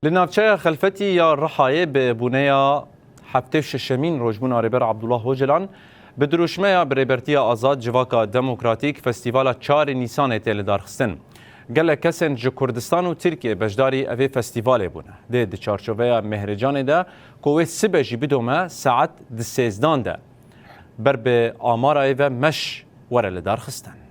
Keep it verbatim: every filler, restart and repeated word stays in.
Li navçeya Xelfetî ya Rihayê bi bûneya heftê û şeşemîn rojbûna Rêber Abdullah Ocalan bi dirûşmeya bi Rêbertiya Azad Civaka Demokratîk Festîvala çarê Nîsanê tê lidarxistin. Gelek kesên ji Kurdistan û Tirkiyê beşdarî evê festîvalê bûne. Dê di çarçoveya Mehrêcanê de ku wê sibe jî bidome saet di sêzdan de ber bi amarayê ve meş were lidarxistin.